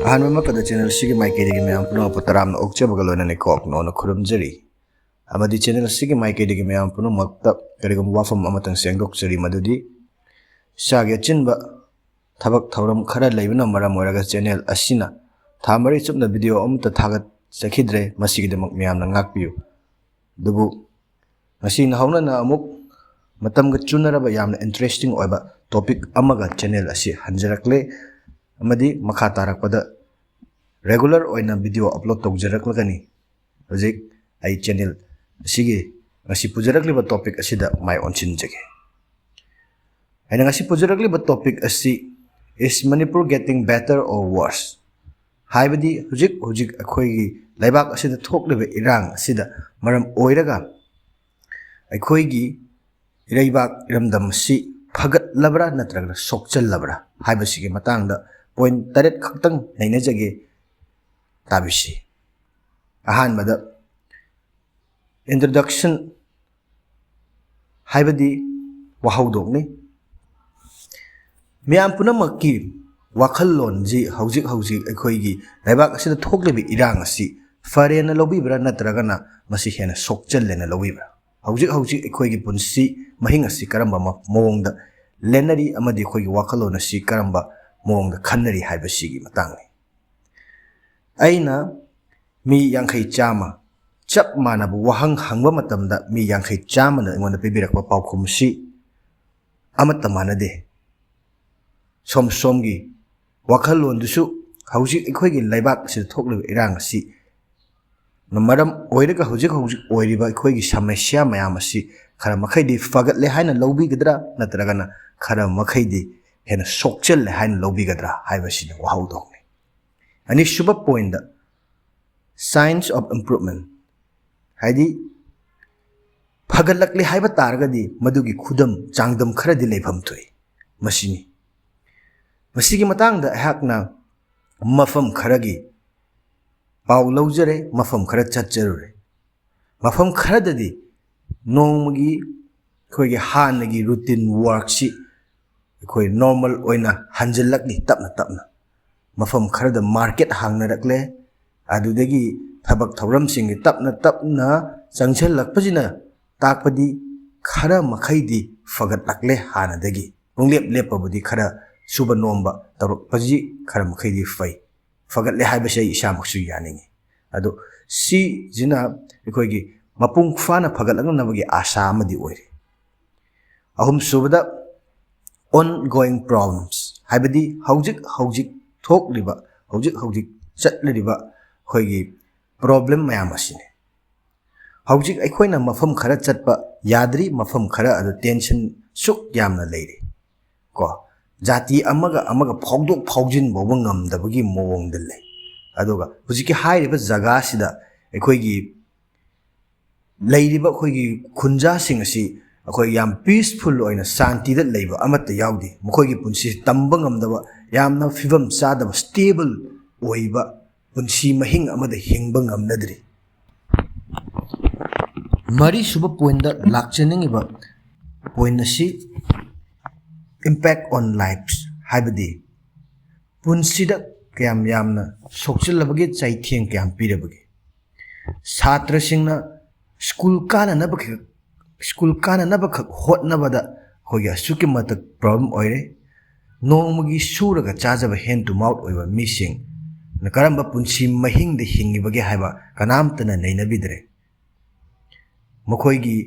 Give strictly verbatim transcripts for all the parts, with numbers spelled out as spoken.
ꯑꯍꯥꯟꯕ ꯃꯛꯇꯗ ꯆꯦꯅꯦꯜ ꯑꯁꯤꯒꯤ ꯃꯥꯏꯀꯩꯗꯒꯤ ꯃꯌꯥꯝ ꯄꯨꯝꯅꯃꯛꯄꯨ ꯇꯔꯥꯝꯅ ꯑꯣꯛꯆꯕꯒ ꯂꯣꯏꯅꯅ ꯏꯀꯣꯛ ꯅꯣꯟꯅ ꯈꯨꯔꯨꯝꯖꯔꯤ꯫ ꯑꯃꯗꯤ ꯆꯦꯅꯦꯜ ꯑꯁꯤꯒꯤ ꯃꯥꯏꯀꯩꯗꯒꯤ ꯃꯌꯥꯝ ꯄꯨꯝꯅꯃꯛꯇ ꯀꯔꯤꯒꯨꯝꯕ ꯋꯥꯐꯝ ꯑꯃꯇꯪ ꯁꯦꯡꯗꯣꯛꯆꯔꯤ, ꯃꯗꯨꯗꯤ ꯏꯁꯥꯒꯤ ꯑꯆꯤꯟꯕ ꯊꯕꯛ ꯊꯧꯔꯝ ꯈꯔ ꯂꯩꯕꯅ ꯃꯔꯝ ꯑꯣꯏꯔꯒ ꯆꯦꯅꯦꯜ ꯑꯁꯤꯅ ꯊꯥ ꯃꯔꯤ ꯆꯨꯞꯅ ꯚꯤꯗꯤꯑꯣ ꯑꯃꯠꯇ ꯊꯥꯒꯠꯆꯈꯤꯗ꯭ꯔꯦ꯫ ꯃꯁꯤꯒꯤꯗꯃꯛ ꯃꯌꯥꯝꯅ ꯉꯥꯛꯄꯤꯌꯨ꯫ ꯑꯗꯨꯕꯨ ꯉꯁꯤ ꯅꯧꯍꯧꯅꯅ ꯑꯃꯨꯛ ꯃꯇꯝꯒ ꯆꯨꯅꯔꯕ ꯌꯥꯝꯅ ꯏꯟꯇꯔꯦꯁꯇꯤꯡ ꯑꯣꯏꯕ ꯇꯣꯄꯤꯛ ꯑꯃꯒ ꯆꯦꯅꯦꯜ ꯑꯁꯤ ꯍꯟꯖꯔꯛꯂꯦ, ꯑꯃꯗꯤ ꯃꯈꯥ ꯇꯥꯔꯛꯄꯗ ꯔꯦꯒꯨꯂꯔ ꯑꯣꯏꯅ ꯚꯤꯗꯤꯑꯣ ꯑꯞꯂꯣꯗ ꯇꯧꯖꯔꯛꯂꯒꯅꯤ꯫ ꯍꯧꯖꯤꯛ ꯑꯩ ꯆꯦꯅꯦꯜ ꯑꯁꯤꯒꯤ ꯉꯁꯤ ꯄꯨꯖꯔꯛꯂꯤꯕ ꯇꯣꯄꯤꯛ ꯑꯁꯤꯗ ꯃꯥꯏ ꯑꯣꯟꯁꯤꯟꯖꯒꯦ꯫ ꯑꯩꯅ ꯉꯁꯤ ꯄꯨꯖꯔꯛꯂꯤꯕ ꯇꯣꯄꯤꯛ ꯑꯁꯤ, "Is Manipur getting better or worse?" ꯍꯥꯏꯕꯗꯤ ꯍꯧꯖꯤꯛ ꯍꯧꯖꯤꯛ ꯑꯩꯈꯣꯏꯒꯤ ꯂꯩꯕꯥꯛ ꯑꯁꯤꯗ ꯊꯣꯛꯂꯤꯕ ꯏꯔꯥꯡ ꯑꯁꯤꯗ ꯃꯔꯝ ꯑꯣꯏꯔꯒ ꯑꯩꯈꯣꯏꯒꯤ ꯏꯔꯩꯕꯥꯛ ꯏꯔꯝꯗꯝ ꯑꯁꯤ ꯐꯒꯠꯂꯕ꯭ꯔꯥ ꯅꯠꯇ꯭ꯔꯒꯅ ꯁꯣꯛꯆꯜꯂꯕ꯭ꯔꯥ ꯍꯥꯏꯕꯁꯤꯒꯤ ꯃꯇꯥꯡꯗ ꯄꯣꯏꯟ ꯇꯔꯦꯠ ꯈꯛꯇꯪ ꯅꯩꯅꯖꯒꯦ꯫ ꯇꯥꯕꯤꯁꯤ꯫ ꯑꯍꯥꯟꯕꯗ, ꯏꯟꯇ꯭ꯔꯣꯗꯛꯁꯟ ꯍꯥꯏꯕꯗꯤ ꯋꯥꯍꯧꯗꯣꯛꯅꯤ꯫ ꯃꯤꯌꯥꯝ ꯄꯨꯝꯅꯃꯛꯀꯤ ꯋꯥꯈꯜꯂꯣꯟꯁꯤ ꯍꯧꯖꯤꯛ ꯍꯧꯖꯤꯛ ꯑꯩꯈꯣꯏꯒꯤ ꯂꯩꯕꯥꯛ ꯑꯁꯤꯗ ꯊꯣꯛꯂꯤꯕ ꯏꯔꯥꯡ ꯑꯁꯤ ꯐꯔꯦꯅ ꯂꯧꯕꯤꯕ꯭ꯔꯥ ꯅꯠꯇ꯭ꯔꯒꯅ ꯃꯁꯤ ꯍꯦꯟꯅ ꯁꯣꯛꯆꯜꯂꯦꯅ ꯂꯧꯕꯤꯕ꯭ꯔꯥ? ꯍꯧꯖꯤꯛ ꯍꯧꯖꯤꯛ ꯑꯩꯈꯣꯏꯒꯤ ꯄꯨꯟꯁꯤ ꯃꯍꯤꯡ ꯑꯁꯤ ꯀꯔꯝꯕ ꯃ-, ꯃꯑꯣꯡꯗ ꯂꯦꯟꯅꯔꯤ ꯑꯃꯗꯤ ꯑꯩꯈꯣꯏꯒꯤ ꯋꯥꯈꯜꯂꯣꯟ ꯑꯁꯤ ꯀꯔꯝꯕ ꯃꯑꯣꯡꯗ ꯈꯟꯅꯔꯤ ꯍꯥꯏꯕꯁꯤꯒꯤ ꯃꯇꯥꯡꯅꯤ꯫ ꯑꯩꯅ ꯃꯤ ꯌꯥꯡꯈꯩ ꯆꯥꯝꯃ ꯆꯞ ꯃꯥꯟꯅꯕ ꯋꯥꯍꯪ ꯍꯪꯕ ꯃꯇꯝꯗ ꯃꯤ ꯌꯥꯡꯈꯩ ꯆꯥꯝꯃꯅ ꯑꯩꯉꯣꯟꯗ ꯄꯤꯕꯤꯔꯛꯄ ꯄꯥꯎꯈꯨꯝꯁꯤ ꯑꯃꯠꯇ ꯃꯥꯟꯅꯗꯦ꯫ ꯁꯣꯝ ꯁꯣꯝꯒꯤ ꯋꯥꯈꯜꯂꯣꯟꯗꯨꯁꯨ ꯍꯧꯖꯤꯛ ꯑꯩꯈꯣꯏꯒꯤ ꯂꯩꯕꯥꯛ ꯑꯁꯤꯗ ꯊꯣꯛꯂꯤꯕ ꯏꯔꯥꯡ ꯑꯁꯤ ꯃꯔꯝ ꯑꯣꯏꯔꯒ ꯍꯧꯖꯤꯛ ꯍꯧꯖꯤꯛ ꯑꯣꯏꯔꯤꯕ ꯑꯩꯈꯣꯏꯒꯤ ꯁꯃꯁ꯭ꯌꯥ ꯃꯌꯥꯝ ꯑꯁꯤ ꯈꯔ ꯃꯈꯩꯗꯤ ꯐꯒꯠꯂꯦ ꯍꯥꯏꯅ ꯂꯧꯕꯤꯒꯗ꯭ꯔꯥ ꯅꯠꯇ꯭ꯔꯒꯅ ꯈꯔ ꯃꯈꯩꯗꯤ ꯍꯦꯟꯅ ꯁꯣꯛꯆꯜꯂꯦ ꯍꯥꯏꯅ ꯂꯧꯕꯤꯒꯗ꯭ꯔꯥ ꯍꯥꯏꯕꯁꯤꯅ ꯋꯥꯍꯧꯗꯣꯛꯅꯤ꯫ ꯑꯅꯤꯁꯨꯕ ꯄꯣꯏꯟꯗ, signs of improvement, ꯍꯥꯏꯗꯤ ꯐꯒꯠꯂꯛꯂꯦ ꯍꯥꯏꯕ ꯇꯥꯔꯒꯗꯤ ꯃꯗꯨꯒꯤ ꯈꯨꯗꯝ ꯆꯥꯡꯗꯝ ꯈꯔꯗꯤ ꯂꯩꯐꯝ ꯊꯣꯛꯏ꯫ ꯃꯁꯤꯅꯤ꯫ ꯃꯁꯤꯒꯤ ꯃꯇꯥꯡꯗ ꯑꯩꯍꯥꯛꯅ ꯃꯐꯝ ꯈꯔꯒꯤ ꯄꯥꯎ ꯂꯧꯖꯔꯦ, ꯃꯐꯝ ꯈꯔ ꯆꯠꯆꯔꯨꯔꯦ꯫ ꯃꯐꯝ ꯈꯔꯗꯗꯤ ꯅꯣꯡꯃꯒꯤ ꯑꯩꯈꯣꯏꯒꯤ ꯍꯥꯟꯅꯒꯤ ꯔꯨꯇꯤꯟ ꯋꯥꯔꯛꯁꯤ ꯑꯩꯈꯣꯏ ꯅꯣꯔꯃꯦꯜ ꯑꯣꯏꯅ ꯍꯟꯖꯤꯜꯂꯛꯂꯤ ꯇꯞꯅ ꯇꯞꯅ꯫ ꯃꯐꯝ ꯈꯔꯗ ꯃꯥꯔꯀꯦꯠ ꯍꯥꯡꯅꯔꯛꯂꯦ꯫ ꯑꯗꯨꯗꯒꯤ ꯊꯕꯛ ꯊꯧꯔꯝꯁꯤꯡꯒꯤ ꯇꯞꯅ ꯇꯞꯅ ꯆꯪꯁꯤꯜꯂꯛꯄꯁꯤꯅ ꯇꯥꯛꯄꯗꯤ ꯈꯔ ꯃꯈꯩꯗꯤ ꯐꯒꯠꯂꯛꯂꯦ ꯍꯥꯟꯅꯗꯒꯤ꯫ ꯄꯨꯡꯂꯦꯞ ꯂꯦꯞꯄꯕꯨꯗꯤ ꯈꯔ ꯁꯨꯕ ꯅꯣꯝꯕ ꯇꯧꯔꯛꯄꯁꯤ ꯈꯔ ꯃꯈꯩꯗꯤ ꯐꯩ, ꯐꯒꯠꯂꯦ ꯍꯥꯏꯕꯁꯤ ꯑꯩ ꯏꯁꯥꯃꯛꯁꯨ ꯌꯥꯅꯤꯡꯉꯤ꯫ ꯑꯗꯣ ꯁꯤꯁꯤꯅ ꯑꯩꯈꯣꯏꯒꯤ ꯃꯄꯨꯡ ꯐꯥꯅ ꯐꯒꯠꯂꯛꯅꯕꯒꯤ ꯑꯥꯁꯥ ꯑꯃꯗꯤ ꯑꯣꯏꯔꯤ꯫ ꯑꯍꯨꯝꯁꯨꯕꯗ, ongoing problems, ꯍꯥꯏꯕꯗꯤ ꯍꯧꯖꯤꯛ ꯍꯧꯖꯤꯛ ꯊꯣꯛꯂꯤꯕ, ꯍꯧꯖꯤꯛ ꯍꯧꯖꯤꯛ ꯆꯠꯂꯤꯕ ꯑꯩꯈꯣꯏꯒꯤ ꯄ꯭ꯔꯣꯕ꯭ꯂꯦꯝ ꯃꯌꯥꯝ ꯑꯁꯤꯅꯤ꯫ ꯍꯧꯖꯤꯛ ꯑꯩꯈꯣꯏꯅ ꯃꯐꯝ ꯈꯔ ꯆꯠꯄ ꯌꯥꯗ꯭ꯔꯤ, ꯃꯐꯝ ꯈꯔ ꯑꯗꯨ ꯇꯦꯟꯁꯟ ꯁꯨꯛ ꯌꯥꯝꯅ ꯂꯩꯔꯤ꯫ ꯀꯣ, ꯖꯥꯇꯤ ꯑꯃꯒ ꯑꯃꯒ ꯐꯥꯎꯗꯣꯛ ꯐꯥꯎꯖꯤꯟ ꯐꯥꯎꯕ ꯉꯝꯗꯕꯒꯤ ꯃꯑꯣꯡꯗ ꯂꯩ꯫ ꯑꯗꯨꯒ ꯍꯧꯖꯤꯛꯀꯤ ꯍꯥꯏꯔꯤꯕ ꯖꯒꯥꯁꯤꯗ ꯑꯩꯈꯣꯏꯒꯤ ꯂꯩꯔꯤꯕ ꯑꯩꯈꯣꯏꯒꯤ ꯈꯨꯟꯖꯥꯁꯤꯡ ꯑꯁꯤ ꯑꯩꯈꯣꯏ ꯌꯥꯝ ꯄꯤꯁꯐꯨꯜ ꯑꯣꯏꯅ ꯁꯥꯟꯇꯤꯗ ꯂꯩꯕ ꯑꯃꯠꯇ ꯌꯥꯎꯗꯦ꯫ ꯃꯈꯣꯏꯒꯤ ꯄꯨꯟꯁꯤ ꯇꯝꯕ ꯉꯝꯗꯕ, ꯌꯥꯝꯅ ꯐꯤꯕꯝ ꯆꯥꯗꯕ, ꯁ꯭ꯇꯦꯕꯜ ꯑꯣꯏꯕ ꯄꯨꯟꯁꯤ ꯃꯍꯤꯡ ꯑꯃꯗ ꯍꯤꯡꯕ ꯉꯝꯅꯗ꯭ꯔꯤ꯫ ꯃꯔꯤꯁꯨꯕ ꯄꯣꯏꯟꯗ ꯂꯥꯛꯆꯅꯤꯡꯉꯤꯕ ꯄꯣꯏꯟ ꯑꯁꯤ impact on lives, ꯍꯥꯏꯕꯗꯤ ꯄꯨꯟꯁꯤꯗ ꯀꯌꯥꯝ ꯌꯥꯝꯅ ꯁꯣꯛꯆꯤꯜꯂꯕꯒꯦ, ꯆꯩꯊꯦꯡ ꯀꯌꯥꯝ ꯄꯤꯔꯕꯒꯦ꯫ ꯁꯥꯇ꯭ꯔꯁꯤꯡꯅ ꯁ꯭ꯀꯨꯜ ꯀꯥꯅꯅꯕ ꯈꯛ, ꯁ꯭ꯀꯨꯜ ꯀꯥꯅꯅꯕꯈꯛ ꯍꯣꯠꯅꯕꯗ ꯑꯩꯈꯣꯏꯒꯤ ꯑꯁꯨꯛꯀꯤ ꯃꯇꯤꯛ ꯄ꯭ꯔꯣꯕ꯭ꯂꯦꯝ ꯑꯣꯏꯔꯦ꯫ ꯅꯣꯡꯃꯒꯤ ꯁꯨꯔꯒ ꯆꯥꯖꯕ hand to mouth ꯑꯣꯏꯕ ꯃꯤꯁꯤꯡꯅ ꯀꯔꯝꯕ ꯄꯨꯟꯁꯤ ꯃꯍꯤꯡꯗ ꯍꯤꯡꯉꯤꯕꯒꯦ ꯍꯥꯏꯕ ꯀꯅꯥꯝꯇꯅ ꯅꯩꯅꯕꯤꯗ꯭ꯔꯦ꯫ ꯃꯈꯣꯏꯒꯤ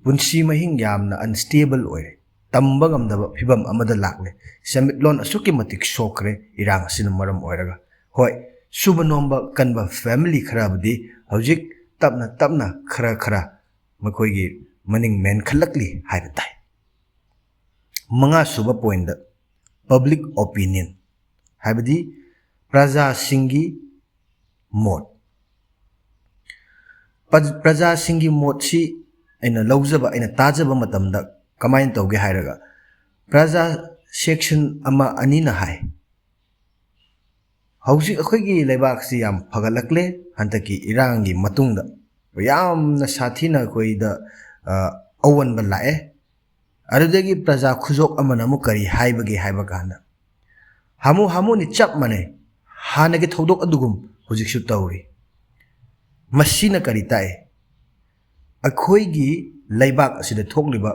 ꯄꯨꯟꯁꯤ ꯃꯍꯤꯡ ꯌꯥꯝꯅ ꯑꯟꯁ꯭ꯇꯦꯕꯜ ꯑꯣꯏꯔꯦ꯫ ꯇꯝꯕ ꯉꯝꯗꯕ ꯐꯤꯕꯝ ꯑꯃꯗ ꯂꯥꯛꯂꯦ꯫ ꯁꯦꯟꯃꯤꯠꯂꯣꯟ ꯑꯁꯨꯛꯀꯤ ꯃꯇꯤꯛ ꯁꯣꯛꯈ꯭ꯔꯦ ꯏꯔꯥꯡ ꯑꯁꯤꯅ ꯃꯔꯝ ꯑꯣꯏꯔꯒ꯫ ꯍꯣꯏ, ꯁꯨꯕ ꯅꯣꯝꯕ ꯀꯟꯕ ꯐꯦꯃꯤꯂꯤ ꯈꯔꯕꯨꯗꯤ ꯍꯧꯖꯤꯛ ꯇꯞꯅ ꯇꯞꯅ ꯈꯔ ꯈꯔ ꯃꯈꯣꯏꯒꯤ ꯃꯅꯤꯡ ꯃꯦꯟꯈꯠꯂꯛꯂꯤ ꯍꯥꯏꯕ ꯇꯥꯏ꯫ ꯃꯉꯥꯁꯨꯕ ꯄꯣꯏꯟꯗ, public opinion, ꯍꯥꯏꯕꯗꯤ ꯄ꯭ꯔꯖꯥꯁꯤꯡꯒꯤ ꯃꯣꯠ꯫ ꯄ꯭ꯔ-, ꯄ꯭ꯔꯖꯥꯁꯤꯡꯒꯤ ꯃꯣꯠꯁꯤ ꯑꯩꯅ ꯂꯧꯖꯕ, ꯑꯩꯅ ꯇꯥꯖꯕ ꯃꯇꯝꯗ ꯀꯃꯥꯏꯅ ꯇꯧꯒꯦ ꯍꯥꯏꯔꯒ, ꯄ꯭ꯔꯖꯥ ꯁꯦꯛꯁꯟ ꯑꯃ ꯑꯅꯤꯅ ꯍꯥꯏ, ꯍꯧꯖꯤꯛ ꯑꯩꯈꯣꯏꯒꯤ ꯂꯩꯕꯥꯛꯁꯤ ꯌꯥꯝ ꯐꯒꯠꯂꯛꯂꯦ ꯍꯟꯗꯛꯀꯤ ꯏꯔꯥꯡꯒꯤ ꯃꯇꯨꯡꯗ꯫ ꯌꯥꯝꯅ ꯁꯥꯊꯤꯅ ꯑꯩꯈꯣꯏꯗ, ꯑ, ꯑꯑꯣꯟꯕ ꯂꯥꯛꯑꯦ꯫ ꯑꯗꯨꯗꯒꯤ ꯄ꯭ꯔꯖꯥ ꯈꯨꯖꯣꯞ ꯑꯃꯅ ꯑꯃꯨꯛ ꯀꯔꯤ ꯍꯥꯏꯕꯒꯦ ꯍꯥꯏꯕ ꯀꯥꯟꯗ, ꯍꯥꯃꯨ ꯍꯥꯃꯨꯅꯤ, ꯆꯞ ꯃꯥꯟꯅꯩ꯫ ꯍꯥꯟꯅꯒꯤ ꯊꯧꯗꯣꯛ ꯑꯗꯨꯒꯨꯝ ꯍꯧꯖꯤꯛꯁꯨ ꯇꯧꯔꯤ꯫ ꯃꯁꯤꯅ ꯀꯔꯤ ꯇꯥꯛꯏ? ꯑꯩꯈꯣꯏꯒꯤ ꯂꯩꯕꯥꯛ ꯑꯁꯤꯗ ꯊꯣꯛꯂꯤꯕ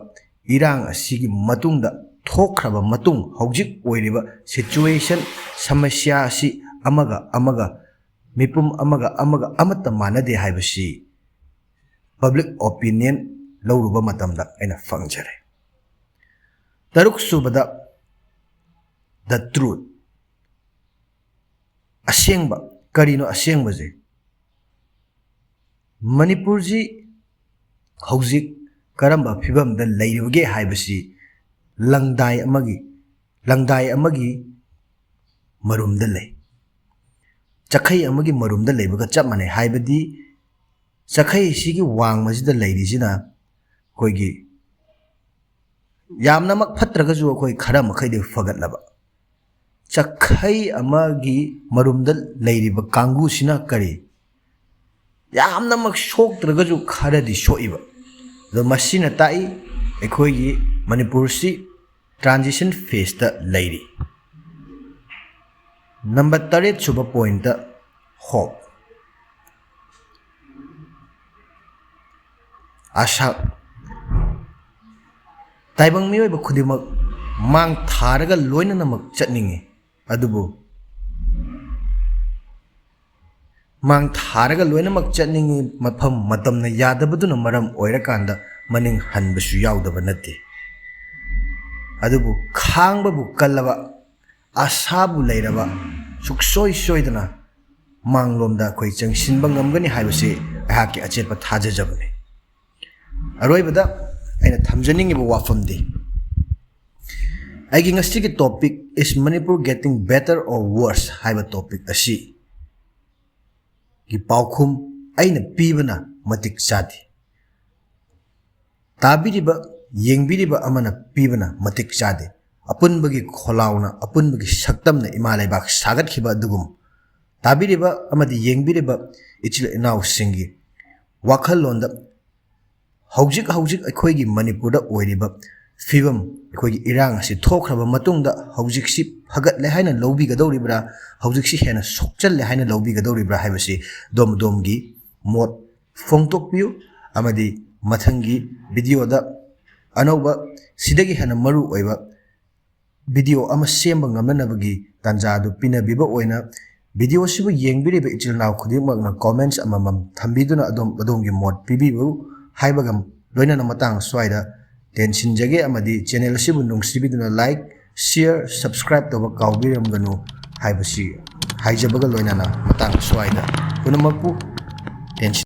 ꯏꯔꯥꯡ ꯑꯁꯤꯒꯤ ꯃꯇꯨꯡꯗ, ꯊꯣꯛꯈ꯭ꯔꯕ ꯃꯇꯨꯡ, ꯍꯧꯖꯤꯛ ꯑꯣꯏꯔꯤꯕ situation, ꯁꯃꯁ꯭ꯌꯥ ꯑꯁꯤ ꯑꯃꯒ ꯑꯃꯒ, ꯃꯤꯄꯨꯝ ꯑꯃꯒ ꯑꯃꯒ ꯑꯃꯠꯇ ꯃꯥꯟꯅꯗꯦ ꯍꯥꯏꯕꯁꯤ public opinion ꯂꯧꯔꯨꯕ ꯃꯇꯝꯗ ꯑꯩꯅ ꯐꯪꯖꯔꯦ꯫ ꯇꯔꯨꯛ ꯁꯨꯕꯗ, the truth꯫ ꯑꯁꯦꯡꯕ꯫ ꯀꯔꯤꯅꯣ ꯑꯁꯦꯡꯕꯁꯦ? ꯃꯅꯤꯄꯨꯔꯁꯤ ꯍꯧꯖꯤꯛ ꯀꯔꯝꯕ ꯐꯤꯕꯝꯗ ꯂꯩꯔꯤꯕꯒꯦ ꯍꯥꯏꯕꯁꯤ ꯂꯪꯗꯥꯏ ꯑꯃꯒꯤ, ꯂꯪꯗꯥꯏ ꯑꯃꯒꯤ ꯃꯔꯨꯝꯗ ꯂꯩ꯫ ꯆꯈꯩ ꯑꯃꯒꯤ ꯃꯔꯨꯝꯗ ꯂꯩꯕꯒ ꯆꯞ ꯃꯥꯟꯅꯩ꯫ ꯍꯥꯏꯕꯗꯤ ꯆꯈꯩꯁꯤꯒꯤ ꯋꯥꯡꯃꯁꯤꯗ ꯂꯩꯔꯤꯁꯤꯅ ꯑꯩꯈꯣꯏꯒꯤ ꯌꯥꯝꯅꯃꯛ ꯐꯠꯇ꯭ꯔꯒꯁꯨ ꯑꯩꯈꯣꯏ ꯈꯔ ꯃꯈꯩꯗꯤ ꯐꯒꯠꯂꯕ꯫ ꯆꯈꯩ ꯑꯃꯒꯤ ꯃꯔꯨꯝꯗ ꯂꯩꯔꯤꯕ ꯀꯥꯡꯕꯨꯁꯤꯅ ꯀꯔꯤ? ꯌꯥꯝꯅꯃꯛ ꯁꯣꯛꯇ꯭ꯔꯒꯁꯨ ꯈꯔꯗꯤ ꯁꯣꯛꯏꯕ꯫ ꯑꯗꯣ ꯃꯁꯤꯅ ꯇꯥꯛꯏ ꯑꯩꯈꯣꯏꯒꯤ ꯃꯅꯤꯄꯨꯔꯁꯤ transition phaseꯇ ꯂꯩꯔꯤ꯫ ꯅꯝꯕꯔ ꯇꯔꯦꯠ ꯁꯨꯕ pointꯇ, hope꯫ ꯑꯥꯁꯥ꯫ ꯇꯥꯏꯕꯪ ꯃꯤꯑꯣꯏꯕ ꯈꯨꯗꯤꯡꯃꯛ ꯃꯥꯡ ꯊꯥꯔꯒ ꯂꯣꯏꯅꯅꯃꯛ ꯆꯠꯅꯤꯡꯏ꯫ ꯑꯗꯨꯕꯨ ꯃꯥꯡ ꯊꯥꯔꯒ ꯂꯣꯏꯅꯃꯛ ꯆꯠꯅꯤꯡꯏ, ꯃꯐꯝ ꯃꯇꯝꯅ ꯌꯥꯗꯕꯗꯨꯅ ꯃꯔꯝ ꯑꯣꯏꯔꯀꯥꯟꯗ ꯃꯅꯤꯡ ꯍꯟꯕꯁꯨ ꯌꯥꯎꯗꯕ ꯅꯠꯇꯦ꯫ ꯑꯗꯨꯕꯨ ꯈꯥꯡꯕꯕꯨ ꯀꯜꯂꯕ, ꯑꯥꯁꯥꯕꯨ ꯂꯩꯔꯕ, ꯁꯨꯛꯁꯣꯏ ꯁꯣꯏꯗꯅ ꯃꯥꯡꯂꯣꯝꯗ ꯑꯩꯈꯣꯏ ꯆꯪꯁꯤꯟꯕ ꯉꯝꯒꯅꯤ ꯍꯥꯏꯕꯁꯤ ꯑꯩꯍꯥꯛꯀꯤ ꯑꯆꯦꯠꯄ ꯊꯥꯖꯖꯕꯅꯤ꯫ ꯑꯔꯣꯏꯕꯗ ꯑꯩꯅ ꯊꯝꯖꯅꯤꯡꯉꯤꯕ ꯋꯥꯐꯝꯗꯤ, ꯑꯩꯒꯤ ꯉꯁꯤꯒꯤ topic, "Is Manipur getting better or worse?" ꯍꯥꯏꯕ topic ꯑꯁꯤꯒꯤ ꯄꯥꯎꯈꯨꯝ ꯑꯩꯅ ꯄꯤꯕꯅ ꯃꯇꯤꯛ ꯆꯥꯗꯦ꯫ ꯇꯥꯕꯤꯔꯤꯕ, ꯌꯦꯡꯕꯤꯔꯤꯕ ꯑꯃꯅ ꯄꯤꯕꯅ ꯃꯇꯤꯛ ꯆꯥꯗꯦ꯫ ꯑꯄꯨꯟꯕꯒꯤ ꯈꯣꯜꯂꯥꯎꯅ, ꯑꯄꯨꯟꯕꯒꯤ ꯁꯛꯇꯝꯅ ꯏꯃꯥ ꯂꯩꯕꯥꯛ ꯁꯥꯒꯠꯈꯤꯕ ꯑꯗꯨꯒꯨꯝ, ꯇꯥꯕꯤꯔꯤꯕ ꯑꯃꯗꯤ ꯌꯦꯡꯕꯤꯔꯤꯕ ꯏꯆꯤꯜ ꯏꯅꯥꯎꯁꯤꯡꯒꯤ ꯋꯥꯈꯜꯂꯣꯟꯗ ꯍꯧꯖꯤꯛ ꯍꯧꯖꯤꯛ ꯑꯩꯈꯣꯏꯒꯤ ꯃꯅꯤꯄꯨꯔꯗ ꯑꯣꯏꯔꯤꯕ ꯐꯤꯕꯝ, ꯑꯩꯈꯣꯏꯒꯤ ꯏꯔꯥꯡ ꯑꯁꯤ ꯊꯣꯛꯈ꯭ꯔꯕ ꯃꯇꯨꯡꯗ ꯍꯧꯖꯤꯛꯁꯤ ꯐꯒꯠꯂꯦ ꯍꯥꯏꯅ ꯂꯧꯕꯤꯒꯗꯧꯔꯤꯕ꯭ꯔꯥ, ꯍꯧꯖꯤꯛꯁꯤ ꯍꯦꯟꯅ ꯁꯣꯛꯆꯜꯂꯦ ꯍꯥꯏꯅ ꯂꯧꯕꯤꯒꯗꯧꯔꯤꯕ꯭ꯔꯥ ꯍꯥꯏꯕꯁꯤ ꯑꯗꯣꯝ ꯑꯗꯣꯝꯒꯤ ꯃꯣꯠ ꯐꯣꯡꯗꯣꯛꯄꯤꯌꯨ꯫ ꯑꯃꯗꯤ ꯃꯊꯪꯒꯤ ꯚꯤꯗꯤꯑꯣꯗ ꯑꯅꯧꯕ, ꯁꯤꯗꯒꯤ ꯍꯦꯟꯅ ꯃꯔꯨ ꯑꯣꯏꯕ ꯚꯤꯗꯤꯑꯣ ꯑꯃ ꯁꯦꯝꯕ ꯉꯝꯅꯅꯕꯒꯤ ꯇꯥꯟꯖꯥ ꯑꯗꯨ ꯄꯤꯅꯕꯤꯕ ꯑꯣꯏꯅ ꯚꯤꯗꯤꯑꯣꯁꯤꯕꯨ ꯌꯦꯡꯕꯤꯔꯤꯕ ꯏꯆꯤꯜ ꯏꯅꯥꯎ ꯈꯨꯗꯤꯡꯃꯛꯅ comments ꯑꯃꯃꯝ ꯊꯝꯕꯤꯗꯨꯅ ꯑꯗꯣꯝ ꯑꯗꯣꯝꯒꯤ ꯃꯣꯠ ꯄꯤꯕꯤꯌꯨ ꯍꯥꯏꯕꯒ ꯂꯣꯏꯅꯅ ꯃꯇꯥꯡ ꯑꯁ꯭ꯋꯥꯏꯗ ꯇꯦꯟꯁꯤꯟꯖꯒꯦ꯫ ꯑꯃꯗꯤ channel ꯑꯁꯤꯕꯨ ꯅꯨꯡꯁꯤꯕꯤꯗꯨꯅ like, share, subscribe ꯇꯧꯕ ꯀꯥꯎꯕꯤꯔꯝꯒꯅꯨ ꯍꯥꯏꯕꯁꯤ ꯍꯥꯏꯖꯕꯒ ꯂꯣꯏꯅꯅ ꯃꯇꯥꯡ ꯑꯁ꯭ꯋꯥꯏꯗ ꯄꯨꯝꯅꯃꯛꯄꯨ ꯇꯦꯟꯁꯤꯟ